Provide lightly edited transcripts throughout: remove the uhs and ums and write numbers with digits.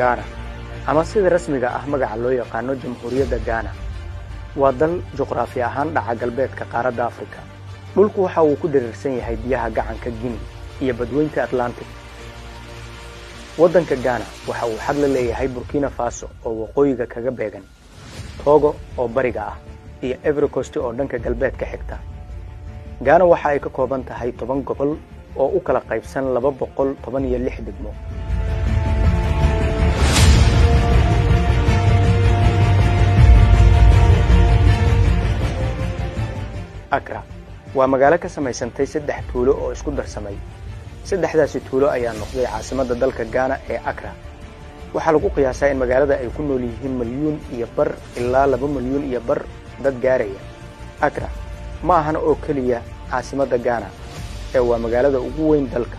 Gaana, ama sida rasmiga ah magaca loo yaqaano Jamhuuriyadda Gaana, waa dal juqraafi ahaan dhaca galbeedka qaaradda Afrika. Dhulku waxa uu ku diriirsan yahay biyaha gacanka Guinea iyo badweynta Atlantic. Waddanka Gaana waxa uu xad la leeyahay Burkina Faso oo waqooyiga kaga beegan, Togo oo bariga ah, iyo Ivory Coast oo dhanka galbeed ka xigta. Gaana waxa ay ka kooban tahay 10 gobol oo u kala qaybsan 216 degmo. Akra waa magaalo ka samaysantay 3 tuulo oo isku darsamay. Saddexdaasi tuulo ayaa noqday caasimadda dalka Gaana ee Akra. Waxaa lagu qiyaasaa in magaalada ay ku nool yihiin 1.5 milyan ilaa 2.5 milyan dad gaaraya. Akra ma ahan oo keliya caasimadda Gaana ee waa magaalada ugu weyn dalka.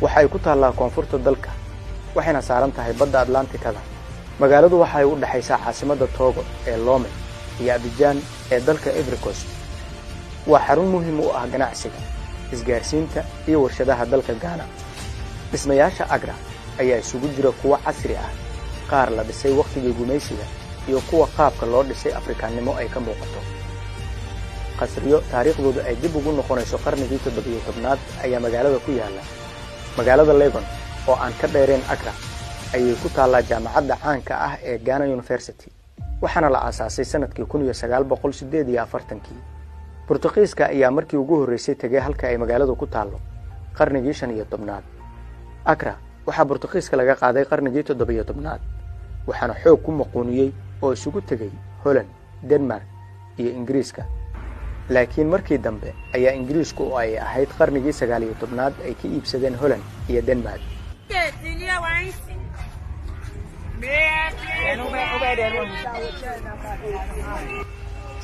Waxa ay ku taallaa koonfurta dalka, waxayna saaran tahay badda Atlantikada. Magaaladu waxa ay u dhexaysaa caasimadda Togo ee Lome iyo Abijaan ee dalka Ivory Coast. Waa xarun muhiim u ah ganacsiga, isgaarsiinta iyo warshadaha dalka Gaana. Dhismayaasha Agra ayaa isugu jira kuwo casri ah, qaar la dhisay wakhtigii gumaysiga, iyo kuwa qaabka loo dhisay Afrikaannimo ay ka muuqato. Qasriyo taariikhdoodu ay dib ugu noqonayso qarnigii 17aad ayaa magaalada ku yaalla. Magaalada Legon oo aan ka dheereen Agra ayay ku taallaa jaamacadda caanka ah ee Ghana University, waxaana la aasaasay sanadkii 1948-kii. Bortuqiiska ayaa markii ugu horreysay tegay halka ay magaaladu ku taallo qarnigii 15aad. Akra waxaa Bortuqiiska laga qaaday qarnigii 17aad, waxaana xoog ku maquuniyey oo isugu tegey Holland, Denmark iyo Ingiriiska. Laakiin markii dambe ayaa Ingiriisku, oo ay ahayd qarnigii 19aad, ay ka iibsadeen Holland iyo Denmark.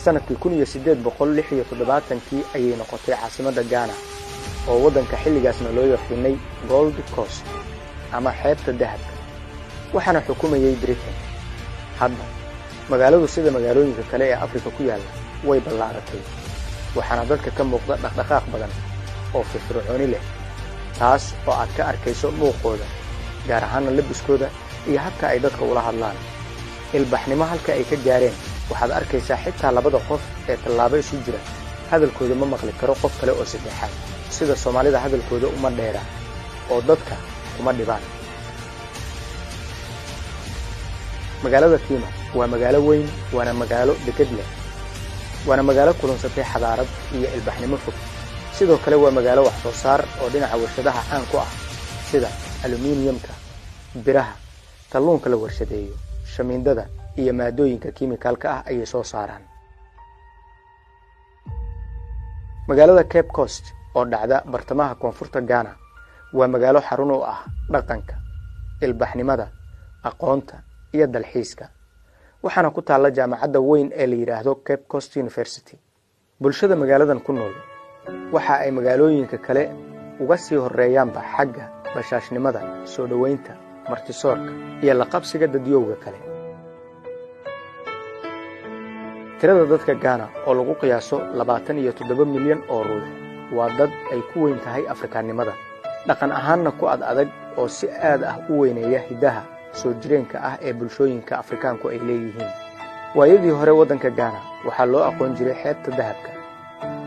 Sanadkii 1876-kii ayay noqotay caasimadda Gaana, oo waddanka xilligaasna loo yaqiinay Gold Coast ama xeebta dahabka, waxaana xukumayay Britain. Hadda magaaladu sida magaalooyinka kale ee Afrika ku yaalla way ballaaratay, waxaana dadka ka muuqda dhaqdhaqaaq badan oo firfircooni leh, taas oo aad ka arkayso muuqooda, gaar ahaana labiskooda iyo habka ay dadka ula hadlaan. Ilbaxnimo halka ay ka gaareen waxaad arkaysaa xitaa labada qof ee tallaabo isu jira hadalkooda ma maqli karo qof kale oo saddexaad. Sida Soomaalida hadalkooda uma dheera oo dadka kuma dhibaan. Magaalada Tiima waa magaalo weyn, waana magaalo deked leh, waana magaalo kulansatay xadaarad iyo ilbaxnimo fog. Sidoo kale waa magaalo wax soo saar oo dhinaca warshadaha caan ku ah, sida aluminiyamka, biraha, kalluunka la warshadeeyo, shamiindada iyo maadooyinka kiimikaalka ah ayay soo saaraan. Magaalada Cape Coast oo dhacda bartamaha koonfurta Ghana waa magaalo xarun u ah dhaqanka, ilbaxnimada, aqoonta iyo dalxiiska, waxaana ku taalla jaamacadda weyn ee la yidhaahdo Cape Coast University. Bulshada magaaladan ku nool waxa ay magaalooyinka kale uga sii horreeyaanba xagga bashaashnimada, soo dhoweynta, martisoorka iyo la qabsiga dadyowga kale. Tirada dadka Gaana oo lagu qiyaaso 27 milyan oo ruux waa dad ay ku weyn tahay Afrikaannimada, dhaqan ahaanna ku ad adag oo si aad ah u weyneeya hiddaha soo jireenka ah ee bulshooyinka Afrikaanku ay leeyihiin. Waayadii hore waddanka Gaana waxaa loo aqoon jiray xeebta dahabka.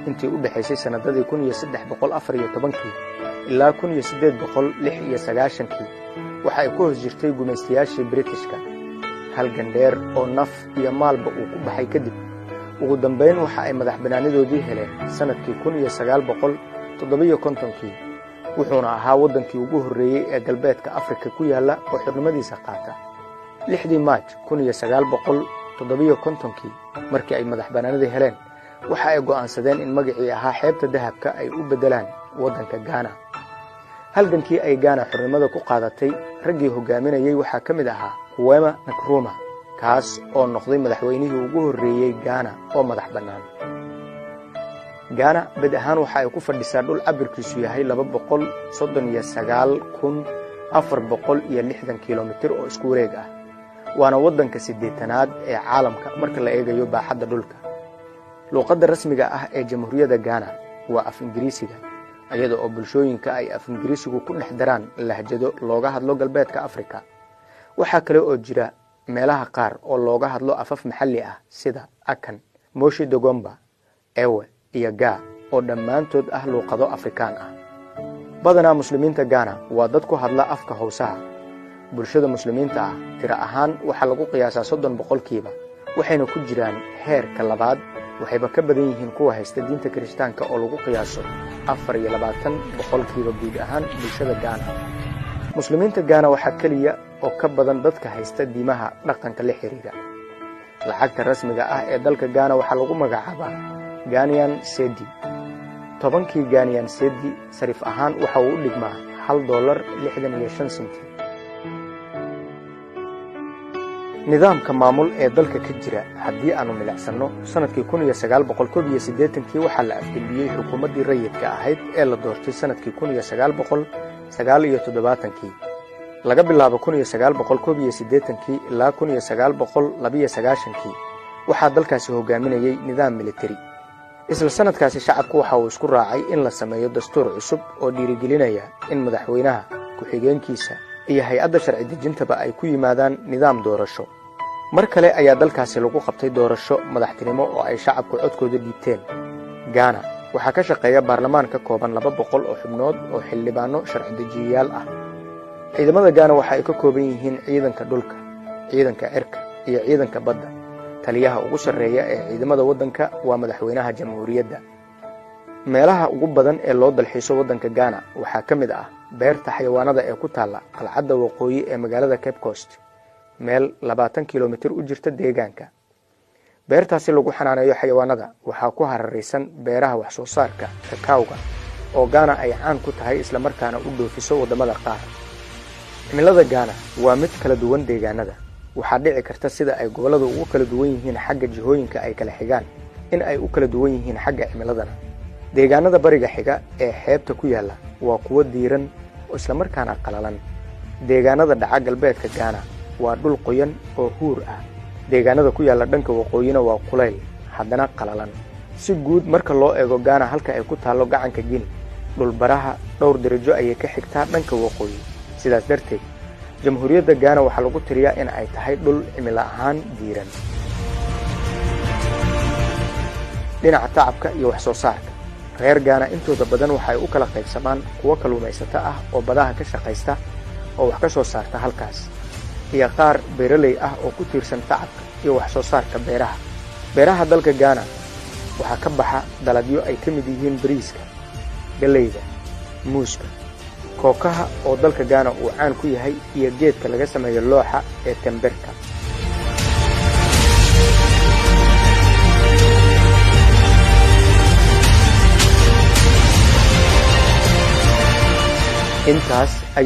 Intii u dhexaysay sannadadii 1314-kii ilaa 1896-kii waxa ay ku hoos jirtay gumaystayaashii Britishka. Halgan dheer oo naf iyo maalba uu ku baxay kadib, ugu dambayn waxa ay madax bannaanidoodii heleen sannadkii 1957-kii, wuxuuna ahaa waddankii ugu horreeyey ee galbeedka Afrika ku yaalla oo xornimadiisa qaata. 6-dii Maaj 1957-kii markii ay madax bannaanidii heleen, waxa ay go'aansadeen in magacii ahaa xeebta dahabka ay u beddelaan waddanka Gaana. Halgankii ay Gaana xornimada ku qaadatay raggii hoggaaminayey waxaa ka mid ahaa Kwame Nkrumah, kaas oo noqday madaxweynihii ugu horreeyey Gaana oo madax bannaan. Gaana bed ahaan waxa ay ku fadhisaa dhul cabirkiisu yahay 239,460 kilomitir oo isku wareeg ah, waana waddanka 80aad ee caalamka marka la eegayo baaxadda dhulka. Luuqadda rasmiga ah ee Jamhuuriyadda Gaana waa af Ingiriisiga, iyada oo bulshooyinka ay af Ingiriisigu ku dhex daraan lahjado looga hadlo galbeedka Afrika. Waxaa kale oo jira meelaha qaar oo looga hadlo afaf maxalli ah sida Akan, Moshi, Dogomba, Ewe iyo Ga, oo dhammaantood ah luuqado Afrikaan ah. Badanaa Muslimiinta Gaana waa dad ku hadla afka Howsaha. Bulshada Muslimiinta ah tiro ahaan waxaa lagu qiyaasaa 30%, waxayna ku jiraan heerka labaad. Waxayba ka badan yihiin kuwa haysta diinta Kirishtaanka oo lagu qiyaaso 24% guud ahaan bulshada Gaana. Muslimiinta Gaana waxaa keliya oo ka badan dadka haysta diimaha dhaqanka la xiriira. Lacagta rasmiga ah ee dalka Gaana waxaa lagu magacaabaa Ghanaian cedi. 10-kii Ghanaian cedi sarif ahaan waxa uu u dhigmaa $1.65. Nidaamka maamul ee dalka ka jira haddii aanu milicsanno, sanadkii 1981-kii waxaa la afgembiyey xukuumaddii rayidka ahayd ee la doortay sanadkii 1979-kii. Laga bilaabo 1981-kii ilaa 1992-kii waxaa dalkaasi hogaaminayey nidaam militari. Isla sanadkaasi shacabku waxa uu isku raacay in la sameeyo dastuur cusub oo dhiirigelinaya in madaxweynaha, ku-xigeenkiisa iyo hay-adda sharci dejintaba ay ku yimaadaan nidaam doorasho. Mar kale ayaa dalkaasi lagu qabtay doorasho madaxtinimo oo ay shacabku codkooda dhiibteen. Gaana waxaa ka shaqeeya baarlamaan ka kooban 200 oo xubnood oo xildhibaano sharci dejiyayaal ah. Ciidamada Gaana waxa ay ka kooban yihiin ciidanka dhulka, ciidanka cirka iyo ciidanka badda. Taliyaha ugu sarreeya ee ciidamada waddanka waa madaxweynaha jamhuuriyadda. Meelaha ugu badan ee loo dalxiiso waddanka Gaana waxaa ka mid ah beerta xayawaanada ee ku taalla qalcadda waqooyi ee magaalada Cape Coast, meel 20 kilomitir u jirta deegaanka. Beertaasi lagu xanaaneeyo xayawaanada waxaa ku hararaysan beeraha wax soo saarka kakaawga oo Gaana ay caan ku tahay, islamarkaana u dhoofiso waddamada qaar. Cimilada Gaana waa mid kala duwan deegaanada. Waxaa dhici karta sida ay gobolladu ugu kala duwan yihiin xagga jihooyinka ay kala xigaan in ay u kala duwan yihiin xagga cimiladana. Deegaanada bariga xiga ee xeebta ku yaalla waa kuwo diiran oo islamarkaana qalalan. Deegaanada dhaca galbeedka Gaana waa dhul qoyan oo huur ah. Deegaanada ku yaalla dhanka waqooyina waa kulayl haddana qalalan. Si guud marka loo eego, Gaana halka ay ku taallo gacanka Gini dhulbaraha dhowr darajo ayay ka xigtaa dhanka waqooyi. Sidaas darteed Jamhuuriyadda Gaana waxaa lagu tiriyaa in ay tahay dhul cimilo ahaan diiran. Dhinaca tacabka iyo wax soo saarka, reer Gaana intooda badan waxay u kala qaybsamaan kuwo kalluumaysato ah oo badaha ka shaqaysta oo wax ka soo saarta halkaas, iyo qaar beeraley ah oo ku tiirsan tacabka iyo wax soo saarka beeraha. Beeraha dalka Gaana waxaa ka baxa dalagyo ay ka mid yihiin bariiska, galleyda, muuska, kookaha oo dalka Gaana uu caan ku yahay, iyo geedka laga sameeyo looxa ee temberka. Intaas.